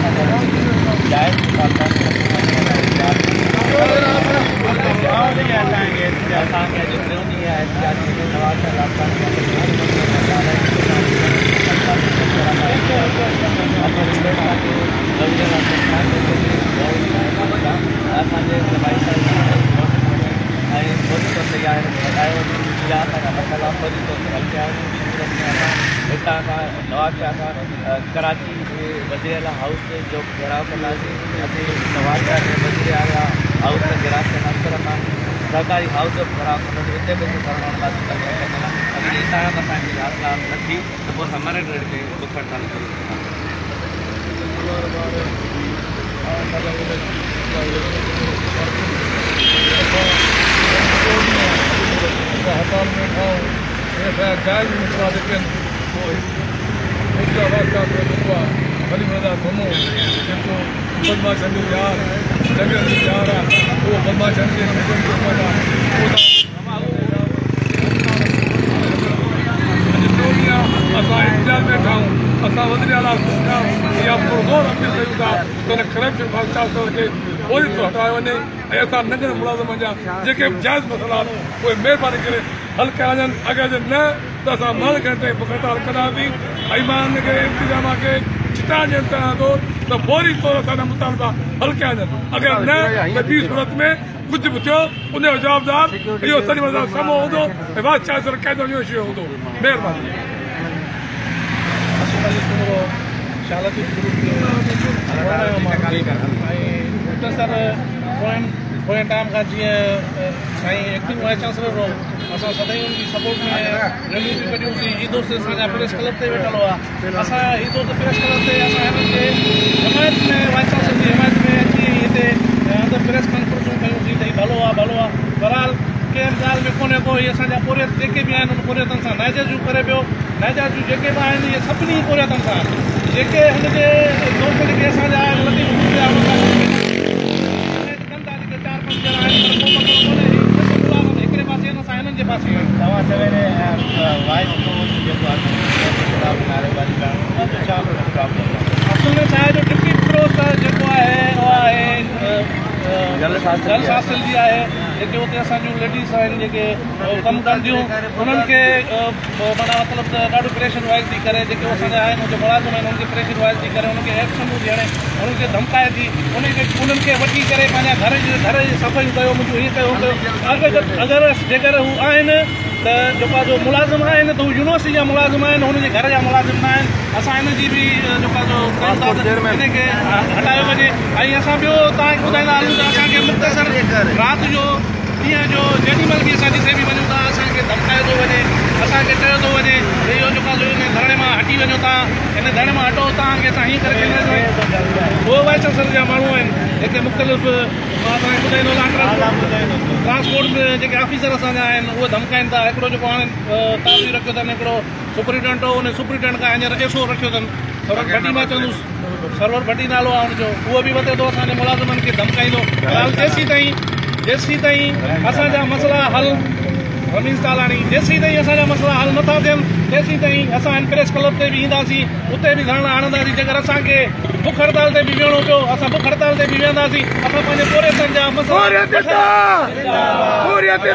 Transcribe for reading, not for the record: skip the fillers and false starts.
जायज़ मुतालबा हितां कराची वज़ीर आला हाउस जो घेराव कंदासीं। असीं नवाबशाह में वज़ीर आला हाउस जो घेराव कंदासीं, पर असां सरकारी हाउस जो घेराव कंदासीं, उते बि धरणो हणंदासीं। अगरि हितां असांजी हासिलात न थी त पोइ असां मरण रेट ते बुख हड़ताल ज़रूरु कंदासीं। बदमाशनि जो यार जॻहियुनि जो यार आहे, उहो बदमाशनि खे अॼु टियों ॾींहुं आहे असां इंतज़ार में वेठा आहियूं। असां वज़ीर आला इहा पुरज़ोर अपील कयूं था त हुन करप्शन वाइस चांसलर खे फौरी तौर हटायो वञे ऐं असां नंढनि मुलाज़िमनि जा जेके बि जाइज़ मसइला आहिनि उहे महिरबानी करे हल कया वञनि। अगरि न त असां 12 घंटे ताईं बुख हड़ताल कंदासीं ऐं मां हुनखे इंतिज़ाम खे चिता ॾियण चाहियां थो त फौरी तौर असांजा मुतालबा हल कया वञनि। अगरि न त ॿी सूरत में कुझु बि थियो उनजो जवाबदार इहो सॼो समो हूंदो ऐं वाइस चांसलर क़ाइदो यूनिवर्सिटी हूंदो। महिरबानी। सर पोएं टाइम खां जीअं साईं एक्टिंग वाइस चांसलर हो, असां सदाईं हुनजी सपोर्ट में रैलियूं बि कढियूंसीं। ही दोस्त असांजा प्रेस क्लब ते वेठल हुआ, असां ही दोस्त प्रेस क्लब ते असां हिननि खे हिमायत में वाइस चांसलर जी हिमायत में अची हिते अंदरि प्रेस कॉन्फ्रेंसूं कयूंसीं त हीउ भलो आहे भलो आहे। बहरहाल कंहिं बि ॻाल्हि में कोन्हे को। इहे असांजा पोरियत जेके बि आहिनि उन पोरियतनि सां नाइजाइज़ियूं करे पियो। नाइजाइज़ियूं जेके बि आहिनि इहे सभिनी पोरियतनि सां आहिनि। जेके हुनजे दोस्त जेके असांजा आहिनि लतीफ़ कनि था, जेके 4 5 ॼणा आहिनि, पर को मसइलो कोन्हे। हिकिड़े पासे आहिनि, असां हिननि जे पासे आहियूं। तव्हां सवेरे वाइस प्रोवोस्ट जेको आहे नारेबाज़ी करणु, हुनजो छा प्रॉब्लम आहे? असल में छा आहे जो डिप्टी प्रोवोस्ट जेको आहे उहो आहे जल शास्त्री जी आहे। जेके उते असांजूं लेडीज़ आहिनि जेके कमु कनि थियूं उन्हनि खे माना मतिलबु त ॾाढो प्रेशर वाइज़ थी करे। जेके असांजा आहिनि उते मुलाज़िम आहिनि उन्हनि खे प्रेशर वाइज़ थी करे, उन्हनि खे एक्शनूं ॾियण, उन्हनि खे धमकाए थी, उन्हनि खे वठी करे पंहिंजा घर जी सफ़ायूं कयो, मुंहिंजो हीअं कयो कयो। अगरि जेकर हू आहिनि त जेको आहे सो मुलाज़िम आहिनि त हू यूनिवर्सिटी जा मुलाज़िम आहिनि, हुनजे घर जा मुलाज़िम न आहिनि। असां हिन जी बि जेको आहे सो कयूं था त हिन खे हटायो वञे। ऐं असां ॿियो तव्हांखे ॿुधाईंदा हलूं त असांखे मुख़्तसर राति जो ॾींहं जो जेॾी महिल बि असां जिथे बि वञूं था असांखे धमकायो थो वञे, असांखे चयो थो वञे त इहो जेको आहे सो हिन धरणे मां हटी वञो, तव्हां हिन धरणे मां हटो, तव्हांखे असां हीअं करे छॾींदासीं। उहो वाइस चांसलर जा माण्हू आहिनि जेके मुख़्तलिफ़ मां तव्हांखे ॿुधाईंदो हलां, ट्रांसपोर्ट में जेके ऑफिसर असांजा आहिनि उहे धमकाइनि था। हिकिड़ो जेको हाणे ताज़ी रखियो अथनि, हिकिड़ो सुपरिटेंडेंट हो, उन सुपरिटेंडेंट खां हींअर एसो रखियो अथनि, सरवर भट्टी मां चवंदुसि, सरवर भट्टी नालो आहे हुनजो, उहो बि वधे थो असांजे मुलाज़िमनि खे धमकाईंदो। फ़िलहाल जेसीं ताईं असांजा मसइला हल रमीज़ तालाणी, जेसीं ताईं असांजा मसइला हल नथा थियनि तेसीं ताईं असां हिन प्रेस क्लब ते बि ईंदासीं, उते बि धरणा हणंदासीं। जेकर असांखे बुख हड़ताल ते बि वेहणो पियो असां बुख हड़ताल ते बि वेहंदासीं। असां पंहिंजे पोरियतनि जा मसइला।